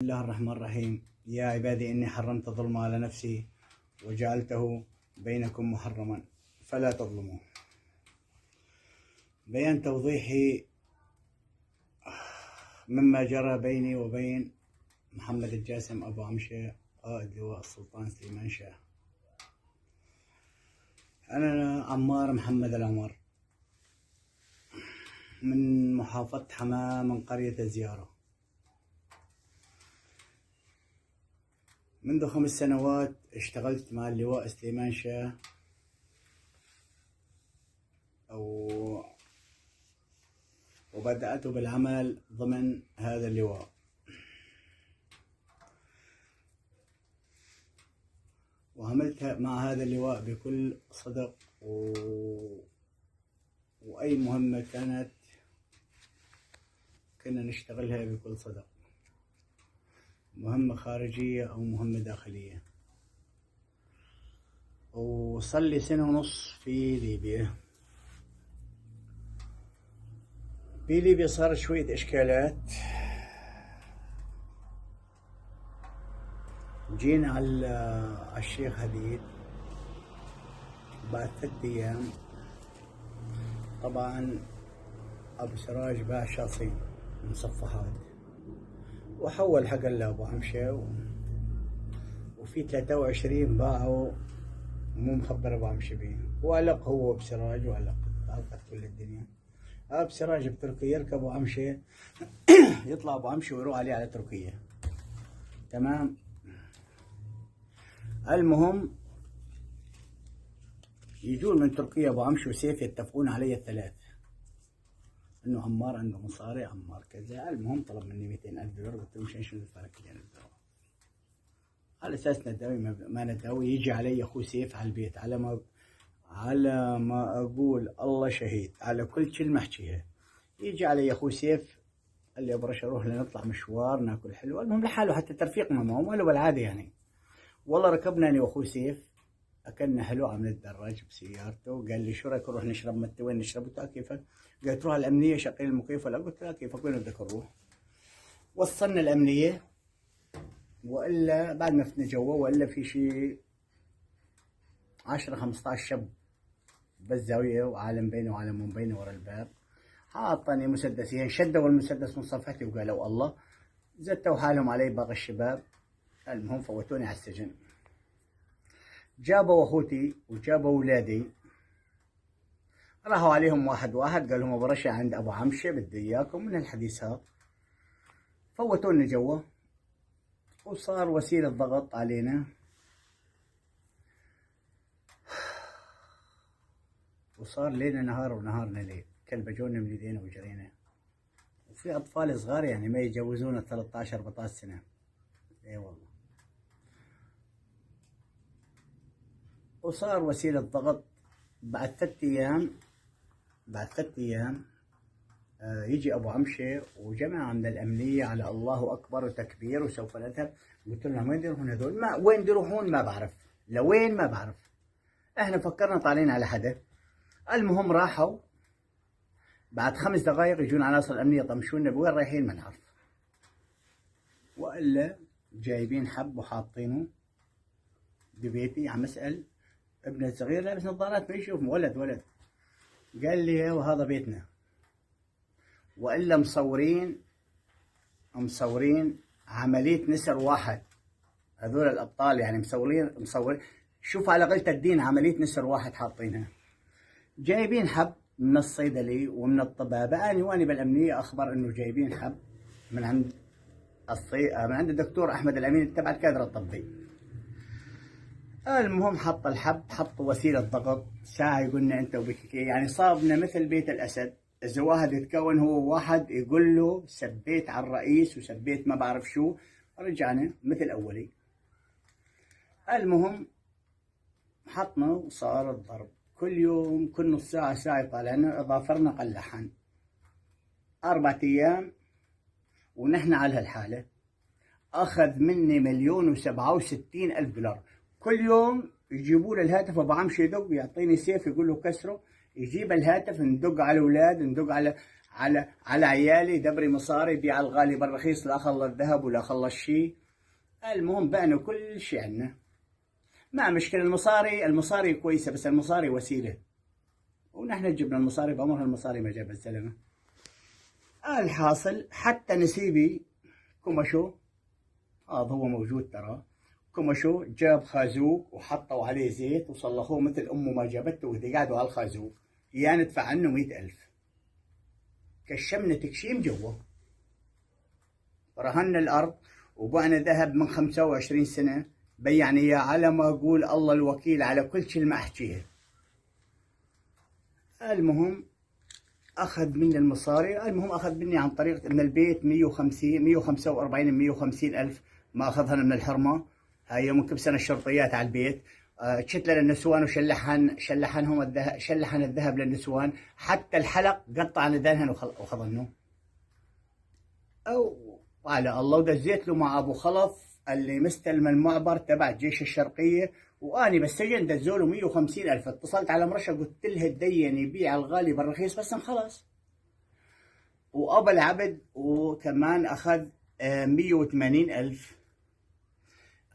الله الرحمن الرحيم. يا عبادي إني حرمت الظلم على نفسي وجعلته بينكم محرما فلا تظلموا. بيان توضيحي مما جرى بيني وبين محمد الجاسم أبو عمشة قائد لواء السلطان سليمان شاه. أنا عمار محمد العمر من محافظة حماة من قرية الزيارة. منذ 5 سنوات اشتغلت مع اللواء سليمان شاه وبدأت بالعمل ضمن هذا اللواء. وعملت مع هذا اللواء بكل صدق وأي مهمة كانت كنا نشتغلها بكل صدق، مهمة خارجية أو مهمة داخلية. وصل لي 1.5 سنة في ليبيا. في ليبيا صارت شوية إشكالات. جينا على الشيخ هديد بعد 3 أيام. طبعا أبو سراج باع شاصين مصفحات وحول حق لأبو عمشة، وفي 23 باعوا مو مخبر أبو عمشة بيه، وعلق هو بسراج وعلق علقت كل الدنيا. أبو سراج بتركيا يركب أبو عمشة يطلع أبو عمشة ويروح عليه على تركيا. تمام. المهم يجون من تركيا أبو عمشة وسيف يتفقون علي الثلاث انه عمار عنده مصاري، عمار كذا. المهم طلب مني 200,000 دولار، قلت له مش ندفع لك 200,000 دولار على اساس نداوي ما نداوي. يجي علي اخوه سيف على البيت، على ما اقول الله شهيد على كل كلمه احكيها. يجي علي اخوه سيف قال لي ابو رشا روح لنطلع مشوار ناكل حلو. المهم لحاله حتى ترفيق ما معه ولا بالعاده يعني. والله ركبنا انا واخوه سيف اكلنا حلو، عم نتدرج بسيارته. قال لي شو رايك نروح نشرب متى؟ وين نشرب؟ قلت له كيفك. قال تروح على الامنيه شغل المكيف ولا؟ قلت له كيفك وين بدك نروح؟ وصلنا الامنيه، والا بعد ما فتنا جوا والا في شيء 10 15 شاب بالزاويه وعالم بينه وعالم من بينه ورا الباب. حاطني مسدسين، شدوا المسدس من صفحتي وقالوا الله، زتوا حالهم علي باقي الشباب. المهم فوتوني على السجن. جابوا اخوتي وجابوا اولادي، راحوا عليهم واحد واحد، قال لهم ابو رشا عند ابو عمشه بدي اياكم من الحديث هذا. فوتونا جوا وصار وسيله ضغط علينا، وصار لينا نهار ونهارنا ليل، كلبجونا من ايدينا وجرينا. وفي اطفال صغار يعني ما يتجاوزون 13 14 سنه. اي والله. وصار وسيلة ضغط. بعد 3 أيام، بعد 3 أيام يجي أبو عمشة وجماعة من الأمنية على الله أكبر وتكبير وسوف نذهب. قلت لهم وين يروحون هذول؟ ما وين يروحون ما بعرف، لوين ما بعرف. احنا فكرنا طالعين على حدا. المهم راحوا بعد 5 دقائق يجون عناصر الأمنية طمشونا بوين رايحين ما نعرف. وإلا جايبين حب وحاطينه ببيتي. عم أسأل ابن الصغير لابس نظارات ما يشوف، ولد قال لي وهذا بيتنا. والا مصورين عمليه نسر واحد، هذول الابطال يعني مصورين. شوف على غلطة الدين عمليه نسر واحد حاطينها. جايبين حب من الصيدلي ومن الطبابه. انا واني بالامنيه اخبر انه جايبين حب من عند من عند الدكتور احمد الامين تبع الكادر الطبي. المهم حط الحب، حط وسيلة ضغط ساعة يقولنا انت وبكيكي، يعني صابنا مثل بيت الاسد. اذا واحد يتكون هو واحد يقول له سبيت على الرئيس وسبيت ما بعرف شو، رجعنا مثل اولي. المهم حطنا وصار الضرب كل يوم، كل نص ساعة ساعة يطالعنا، اظافرنا قلحن. 4 أيام ونحن على هالحالة. اخذ مني 1,067,000 دولار. كل يوم يجيبوا له الهاتف، ابو عمشي يدق يعطيني سيف يقول له كسره، يجيب الهاتف ندق على الاولاد، ندق على على عيالي، دبري مصاري، بيع الغالي بالرخيص، لا خلى الذهب ولا خلى الشيء. المهم بعنا كل شيء عنا، ما مشكلة. المصاري المصاري كويسة، بس المصاري وسيلة، ونحن جبنا المصاري بعمرها المصاري ما جاب الزلمة. الحاصل حتى نسيبي كمشو، هذا هو موجود ترى، كمشو جاب خازوق وحطوا عليه زيت وصلخوه مثل أمه ما جابته، وإذا قعدوا على الخازوق يا ندفع عنه 100,000. كشمنا تكشيم جوا، رهنا الأرض وبعنا ذهب من 25 سنة، بيعني إياه على ما أقول الله الوكيل على كل كلمة أحكيها. المهم أخذ مني المصاري، المهم أخذ مني عن طريق من البيت 150، 145، 150 ألف ما أخذها من الحرمة. هاي يوم كبسنا الشرطيات على البيت، شتلة للنسوان وشلحن، شلحنهم الذهب، شلحن الذهب للنسوان، حتى الحلق قطع ندانهن وخضنه. أو على الله. ودزيت له مع أبو خلف اللي مستلم المعبر تبع الجيش الشرقية، وأني بالسجن دزوا له 150 ألف. اتصلت على مرشا قلت لها تدين يبيع الغالي بالرخيص بس خلاص. وأبو العبد وكمان أخذ 180 ألف.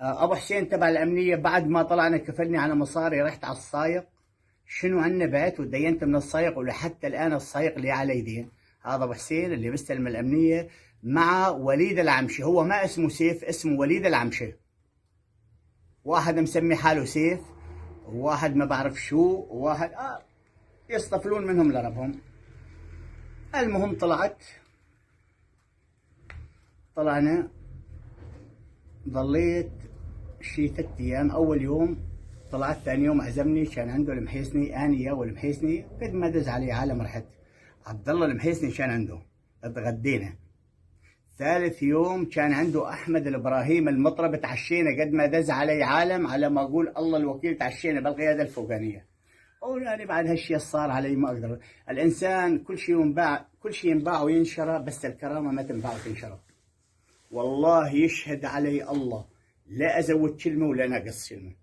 أبو حسين تبع الأمنية بعد ما طلعنا كفلني على مصاري، رحت على الصايق شنو عنا بعت ودينت من الصايق، ولحتى الآن الصايق اللي على يدين. هذا أبو حسين اللي مستلم الأمنية مع وليد العمشي، هو ما اسمه سيف، اسمه وليد العمشي. واحد مسمي حاله سيف، وواحد ما بعرف شو، وواحد يصطفلون منهم لربهم. المهم طلعنا، ضليت شي 3 ايام. اول يوم طلعت، ثاني يوم عزمني، كان عنده المحيسني، اني والمحيسني قد ما دز علي عالم رحت. عبد الله المحيسني كان عنده، اتغدينا. ثالث يوم كان عنده احمد الابراهيم المطرب، تعشينا قد ما دز علي عالم، على ما اقول الله الوكيل تعشينا بالقيادة الفوقانيه. يعني بعد هالشيء صار علي ما اقدر. الانسان كل شيء ينباع، كل شيء ينباع وينشرى، بس الكرامة ما تنباع وتنشرى. والله يشهد علي الله لا ازود كلمة ولا ناقص كلمة.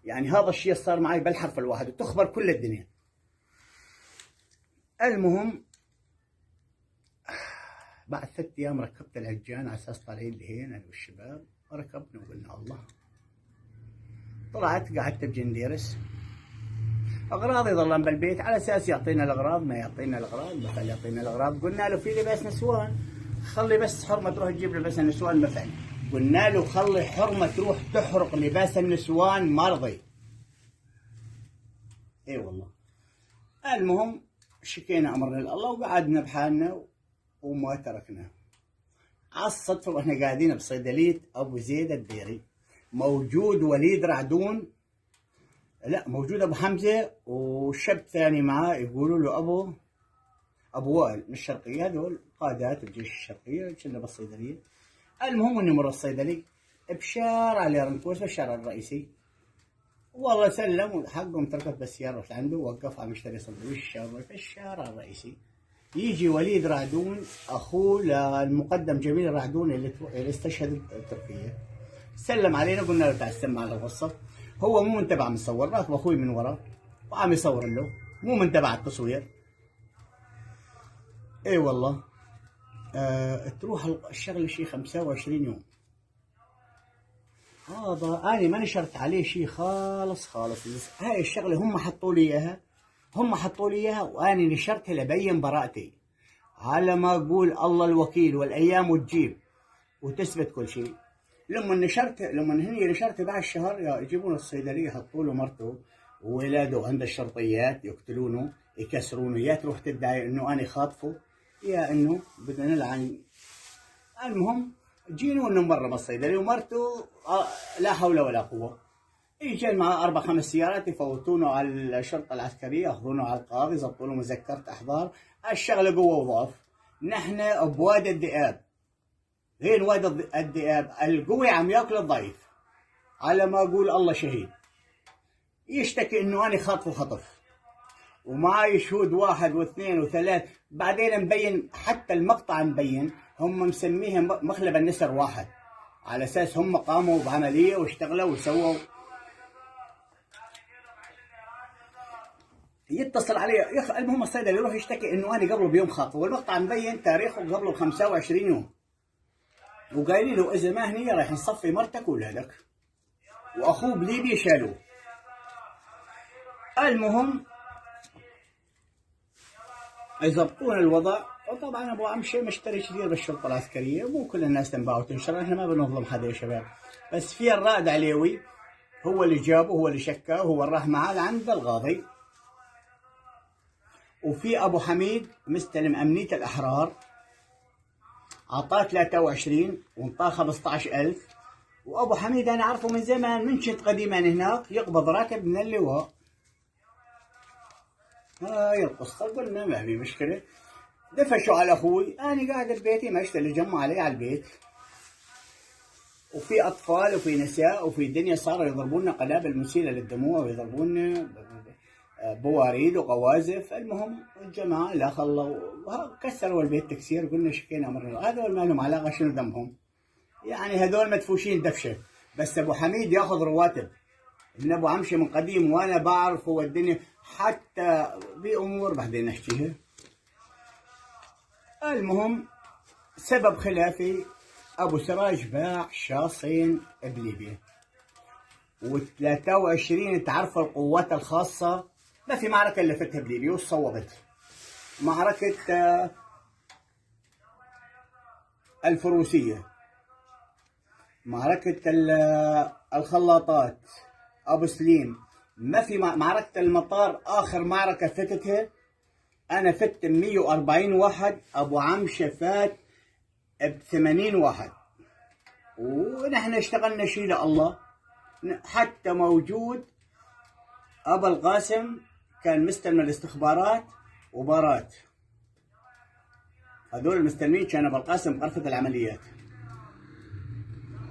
يعني هذا الشيء صار معي بالحرف الواحد وتخبر كل الدنيا. المهم بعد 3 ايام ركبت العجان على اساس طالعين لهين انا والشباب، ركبنا وقلنا الله. طلعت قعدت بجنديرس، اغراضي ظلن بالبيت على اساس يعطينا الاغراض، ما يعطينا الاغراض، ما يعطينا الاغراض. قلنا له في لباس نسوان، خلي بس حرمه تروح تجيب لباس النسوان مثلا. قلنا له خلي حرمه تروح تحرق لباس النسوان، ما رضي. اي والله. المهم شكينا امرنا لله وقعدنا بحالنا وما تركنا. على الصدفة واحنا قاعدين بصيدليه ابو زيد الديري، موجود وليد رعدون، لا موجود ابو حمزة وشاب ثاني معاه يقولوا له ابو وائل من الشرقية، هذول قادات الجيش الشرقية، كنا بالصيدليه. المهم اني مر الصيدلي بشارع ليرنكوس، بالشارع الرئيسي، والله سلم وحقهم تركت بالسيارة، رحت عنده وقف عم يشتري سندويش في الشارع الرئيسي. يجي وليد رعدون اخوه للمقدم جميل رعدون اللي استشهد بتركيا، سلم علينا قلنا له تعال استمع على القصة. هو مو منتبه عم يصور، راكب اخوي من ورا وعم يصور له، مو منتبه على التصوير. اي والله. تروح الشغلة شيء 25 يوم. هذا انا ما نشرت عليه شيء خالص خالص. هاي الشغلة هم حطوا لي اياها، هم حطوا لي اياها وانا نشرتها لبين براءتي، على ما اقول الله الوكيل والايام وتجيب وتثبت كل شيء. لما نشرت، لما هني نشرت بعد شهر يجيبون الصيدلية يحطوا له مرته وولاده عند الشرطيات، يقتلونه يكسرونه، يا تروح تدعي انه انا خاطفه يا انه بدنا نلعن. المهم جينا انه مرة بالصيدليه ومرته لا حول ولا قوة. اجى مع 4 5 سيارات يفوتونه على الشرطة العسكرية، ياخذونه على القاضي، يظبطوا له مذكره احضار. الشغلة قوة وضعف. نحن بوادي الذئاب، غير وادي الذئاب، القوي عم ياكل الضعيف، على ما اقول الله شهيد. يشتكي انه انا خاطفه خطف ومعي شهود 1 و2 و3. بعدين مبين حتى المقطع مبين، هم مسميها مخلب النسر 1، على اساس هم قاموا بعملية واشتغلوا وسووا. يتصل علي. المهم الصيدلي يروح يشتكي انه انا قبله بيوم خاطفه، والمقطع مبين تاريخه قبله ب 25 يوم، وقايلين له اذا ما هني راح نصفي مرتك واولادك، واخوه بليبيا شالوه. المهم يضبطون الوضع. وطبعا ابو عمشه مشتري كثير بالشرطة العسكرية، مو كل الناس تنباع وتنشر، احنا ما بنظلم حدا يا شباب، بس في الرائد عليوي هو اللي جابه، هو اللي شكاه، هو اللي راح معاه لعند القاضي. وفي ابو حميد مستلم امنية الاحرار، اعطاه 23 وانطاه 15000. وابو حميد انا اعرفه من زمان، من كنت قديما هناك، يقبض راتب من اللواء. هاي القصة، قلنا ما في مشكلة. دفشوا على اخوي، انا قاعد ببيتي ما اشتري، جمع علي على البيت، وفي اطفال وفي نساء وفي دنيا، صاروا يضربونا قنابل مسيله للدموع ويضربونا بواريد وقوازف. المهم الجماعة لا خلوا كسروا البيت تكسير. قلنا شكينا امرنا، هذول ما لهم علاقة، شنو ذنبهم؟ يعني هذول مدفوشين دفشه. بس ابو حميد ياخذ رواتب من ابو عمشه من قديم، وانا بعرف هو الدنيا، حتى بامور بعدين نحكيها. المهم سبب خلافي، ابو سراج باع شاصين بليبيا، و23 تعرف القوات الخاصة ما في معركة اللي فتها بليبيا وصوبت معركة الفروسية، معركة الخلاطات، ابو سليم، ما في معركة المطار. اخر معركة فتتها انا فت 140 واحد، ابو عمشه فات ب 80 واحد، ونحن اشتغلنا شيء لله. حتى موجود ابو القاسم كان مستلم الاستخبارات وبارات، هذول المستلمين كان ابو القاسم غرفة العمليات،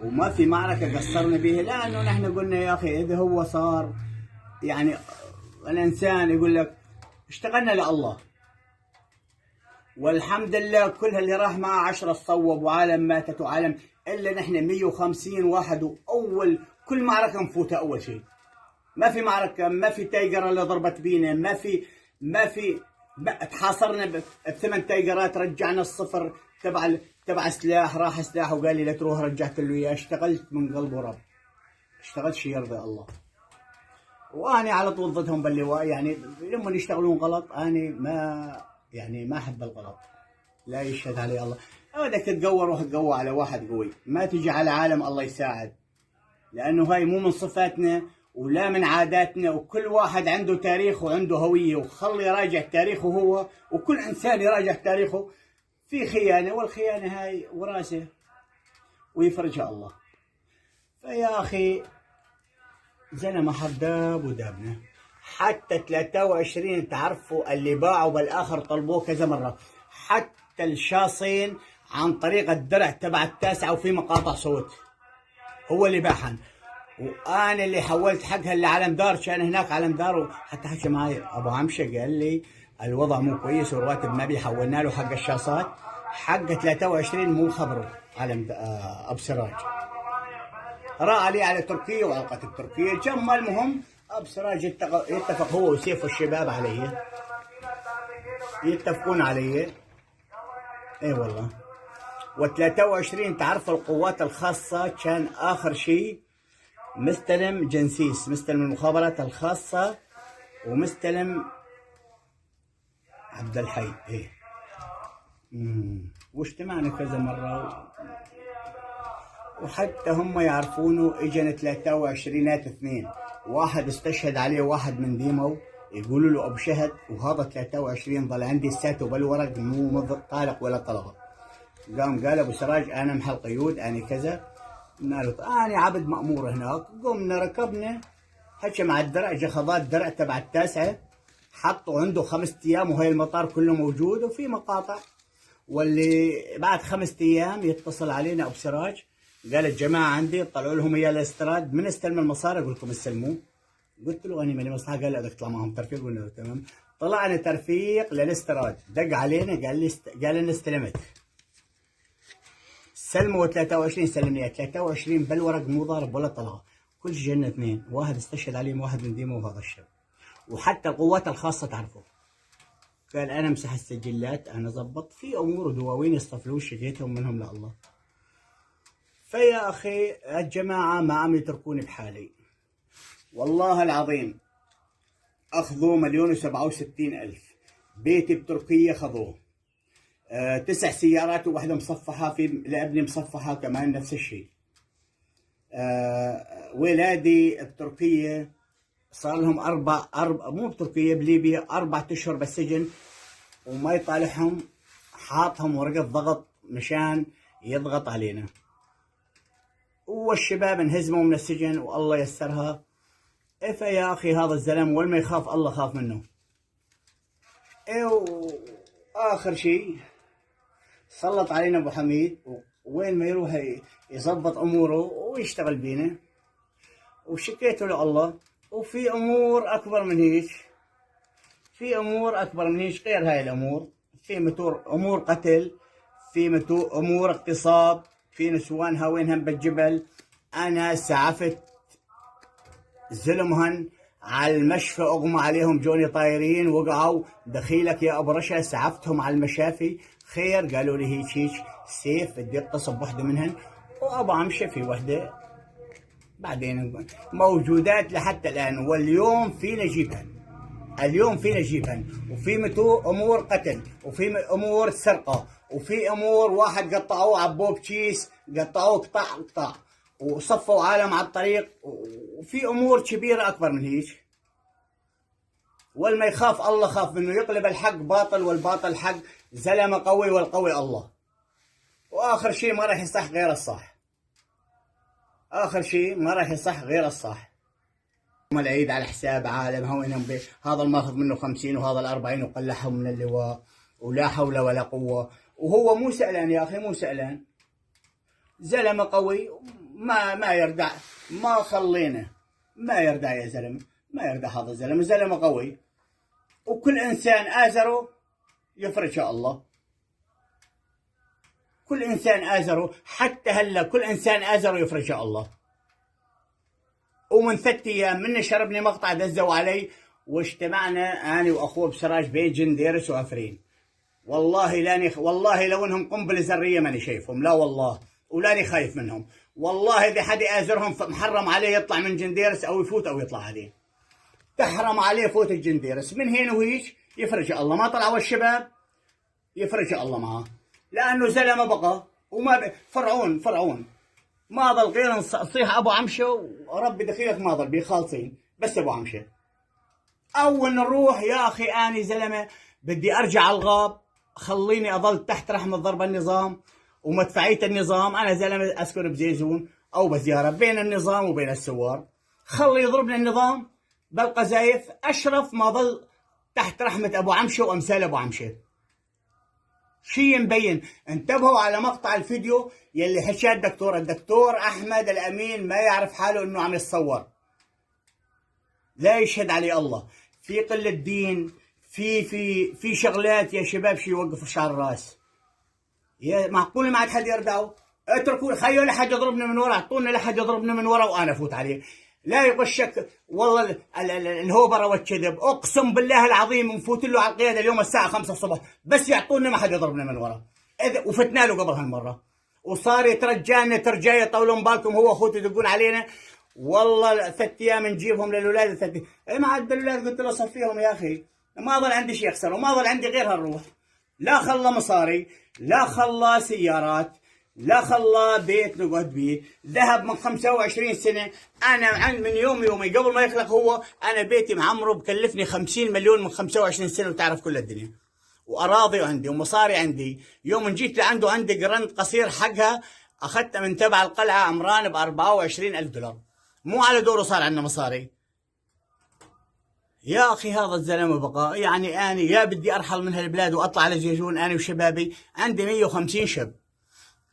وما في معركة قصرنا بها، لانه نحن قلنا يا اخي اذا هو صار يعني الانسان يقول لك اشتغلنا لله، والحمد لله كل اللي راح معه 10 صوب، وعالم ماتت وعالم، الا نحن 150 واحد، واول كل معركة نفوتها اول شيء. ما في معركة، ما في تايجر اللي ضربت بينا، ما في تحاصرنا بثمان تايجرات، رجعنا الصفر تبع سلاح، راح سلاح وقال لي لا تروح، رجعت له اياه. اشتغلت من قلب ورب، اشتغلت شيء يرضي الله، وانا على طول ضدهم باللواء. يعني لما يشتغلون غلط انا ما يعني ما احب الغلط، لا يشهد علي الله. بدك تتقوى روح تقوى على واحد قوي، ما تجي على عالم الله يساعد، لانه هاي مو من صفاتنا ولا من عاداتنا، وكل واحد عنده تاريخ وعنده هوية، وخلي يراجع تاريخه هو، وكل انسان يراجع تاريخه. في خيانة، والخيانة هاي وراثه ويفرجها الله. فيا اخي زلمة حداب ودابنا حتى 23 تعرفوا اللي باعوا بالاخر طلبوه كذا مرة، حتى الشاصين عن طريق الدرع تبع التاسعة، وفي مقاطع صوت هو اللي باعهن، وانا اللي حولت حقها اللي علم دار، كان هناك علم دار، وحتى حكى معي ابو عمشه قال لي الوضع مو كويس والراتب ما بيحولنا له حق الشاصات، حق 23 مو خبره علم ابو سراج. راح عليه على تركيا وعلقت التركية جمع. المهم ابو سراج يتفق هو وسيف والشباب علي، يتفقون علي. اي والله. و23 تعرف القوات الخاصة كان اخر شيء مستلم جنسيس، مستلم المخابرات الخاصة، ومستلم عبد الحي. ايه واجتمعنا كذا مرة، وحتى هم يعرفونه. اجن 23 اثنين، واحد استشهد عليه واحد من ديمو يقولوا له ابو شهد، وهذا 23 ظل عندي السات وبالورق مو طالق ولا طلبه. قام قال ابو سراج انا محل قيود، انا كذا، انا عبد مامور هناك. قمنا ركبنا حكى مع الدرع، جا خضات الدرع تبع التاسعة، حطوا عنده 5 ايام، وهي المطار كله موجود وفي مقاطع. واللي بعد 5 ايام يتصل علينا ابو سراج قال الجماعة عندي طلعوا لهم اياه الاستراد، من استلم المصاري اقول لكم استلموه. قلت له انا مالي مصلحة، قال لا بدك تطلع معهم ترفيق. قلنا له تمام. طلعنا ترفيق للاستراد، دق علينا قال لي قال لنا استلمت. سلموا 23، سلمني 23 بالورق مو ضارب ولا طلعه. كل شيء جنة اثنين، واحد استشهد عليهم، واحد من ديما وهذا الشاب. وحتى القوات الخاصة تعرفه. قال انا امسح السجلات، انا زبط في امور ودواوين يصطفلون شقيتهم منهم لله. فيا اخي الجماعة ما عم يتركوني بحالي، والله العظيم. اخذوا 1,067,000، بيتي بتركيا خذوه، 9 سيارات وواحدة مصفحة، في لابني مصفحة كمان نفس الشيء. ولادي بتركيا صار لهم أربع مو بتركيا، بليبيا 4 أشهر بالسجن وما يطالعهم، حاطهم ورقة ضغط مشان يضغط علينا. والشباب انهزموا من السجن والله يسرها. إيه يا أخي هذا الزلمة وين ما يخاف الله خاف منه. إيه وآخر شيء سلط علينا أبو حميد، وين ما يروح يظبط أموره ويشتغل بينا، وشكيته لله. وفي أمور أكبر من هيك، في أمور أكبر من هيك غير هاي الأمور. في متور أمور قتل، في متور أمور اغتصاب، في نسوان هاوينهم بالجبل. أنا سعفت زلمهن على المشفى، اغمى عليهم جوني طايرين وقعوا، دخيلك يا ابو رشا سعفتهم على المشافي خير. قالوا لي هيك هيك سيف بدي اغتصب وحده منهن، وابو عمشه في وحده بعدين موجودات لحتى الان، واليوم فينا نجيبهن، اليوم فينا نجيبهن. وفي متو امور قتل، وفي امور سرقه، وفي امور واحد قطعوه عبوة بكيس، قطعوه قطع قطع، وصفوا عالم على الطريق، وفي امور كبيرة اكبر من هيك. والما يخاف الله خاف منه، يقلب الحق باطل والباطل حق، زلمة قوي والقوي الله. واخر شيء ما راح يصح غير الصح، اخر شيء ما راح يصح غير الصح. العيد على حساب عالم هو هذا الماخذ منه 50 وهذا 40 وقلعهم من اللواء، ولا حول ولا قوة. وهو مو سألان يا اخي، مو سألان، زلمة قوي ما يردع، ما خلينا ما يردع يا زلمة، ما يردع هذا الزلمة، زلمة قوي. وكل انسان ازره يفرج الله، كل انسان ازره حتى هلا كل انسان ازره يفرج الله. ومن 3 ايام من شربني مقطع دزوا علي، واجتمعنا انا واخوه بسراج بيت جنديرس وعفرين. والله لاني والله لو انهم قنبلة ذرية ماني شايفهم، لا والله، ولاني خايف منهم. والله اذا حد ازرهم محرم عليه يطلع من جنديرس او يفوت او يطلع عليه، تحرم عليه فوت الجنديرس من هين وهيك يفرج الله. ما طلعوا الشباب يفرج الله معه، لانه زلمة بقى وما فرعون ما ضل غير نصيح ابو عمشه، وربي دخيلك ما ضل بيه خالصين بس ابو عمشه. اول نروح يا اخي اني زلمة بدي ارجع على الغاب، خليني اظل تحت رحمه ضرب النظام ومدفعيه النظام. انا زلمة اسكن بزيزون او بزيارة بين النظام وبين الثوار، خلي يضربنا النظام بالقذايف اشرف ما ظل تحت رحمه ابو عمشه وامثال ابو عمشه. شيء مبين. انتبهوا على مقطع الفيديو يلي حكاه الدكتور احمد الامين، ما يعرف حاله انه عم يتصور، لا يشهد عليه الله. في قلة دين، في في في شغلات يا شباب شيء يوقف شعر الراس. يا معقول ما عاد حد يردعه؟ اتركوا خيو لحد يضربني من ورا، اعطونا لحد يضربني من ورا وانا افوت عليه. لا يغشك والله الهوبره والكذب، اقسم بالله العظيم نفوت له على القيادة اليوم الساعة 5 الصبح، بس يعطونا ما حد يضربنا من ورا. وفتنا له قبل هالمرة وصار يترجانا ترجايه، طولوا بالكم هو اخوته يدقون علينا. والله 3 ايام نجيبهم للاولاد، 3 ما عاد الاولاد قلت له صفيهم يا اخي، ما ظل عندي شيء اخسره، وما ظل عندي غير هالروح. لا خلى مصاري، لا خلى سيارات، لا خلى بيت نقعد بيه، ذهب من 25 سنة. أنا من يوم يومي قبل ما يخلق هو، أنا بيتي معمره بكلفني 50 مليون من 25 سنة، وتعرف كل الدنيا. وأراضي عندي ومصاري عندي. يوم جيت لعنده عندي جراند قصير حقها أخذتها من تبع القلعة عمران ب 24,000 دولار. مو على دوره صار عندنا مصاري. يا أخي هذا الزلمة بقى يعني أنا يا بدي أرحل من هالبلاد وأطلع على زيزون أنا وشبابي، عندي 150 شاب.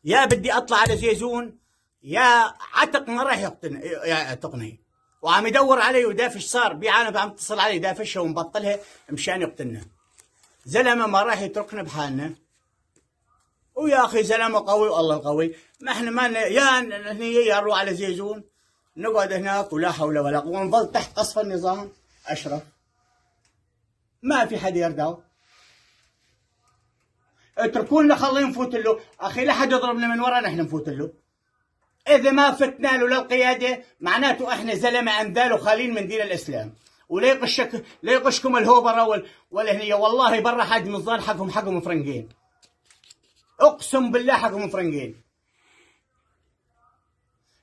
يا بدي اطلع على زيزون يا عتق ما راح يعتقني، وعم يدور علي ودافش صار بعالم عم تتصل علي دافشها ومبطلها مشان يقتلنا. زلمة ما راح يتركنا بحالنا. ويا اخي زلمة قوي والله القوي، ما احنا ما يا هني يا نروح على زيزون نقعد هناك ولا حول ولا قوة، ونظل تحت قصف النظام اشرف. ما في حدا يردعه. اتركونا خلينا نفوت له. اخي لا حد يضربنا من ورا، نحن نفوت له. اذا ما فتنا له للقياده معناته احنا زلمة انذال وخالين من دين الاسلام. ولا يغشك، لا يغشكم الهوبره ولا هنيه. والله برا حد من حقهم، حقهم فرنجين، اقسم بالله حقهم فرنجين.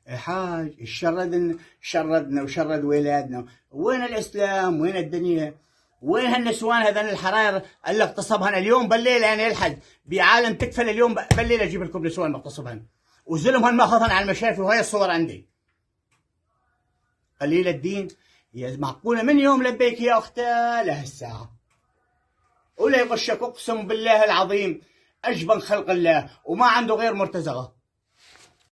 يا حاج شردنا، شردنا وشرد ولادنا. وين الاسلام؟ وين الدنيا؟ وين هالنسوان هذين الحراير اللي اغتصبهن اليوم بالليل؟ انا الحد بعالم تكفل اليوم بالليل اجيب لكم نسوان مغتصبهن وزلمهن ماخذهن على المشافي، وهي الصور عندي. قليل الدين يا معقولة من يوم لبيك يا اختي لهالساعة. ولا يغشك، اقسم بالله العظيم اجبن خلق الله وما عنده غير مرتزقة.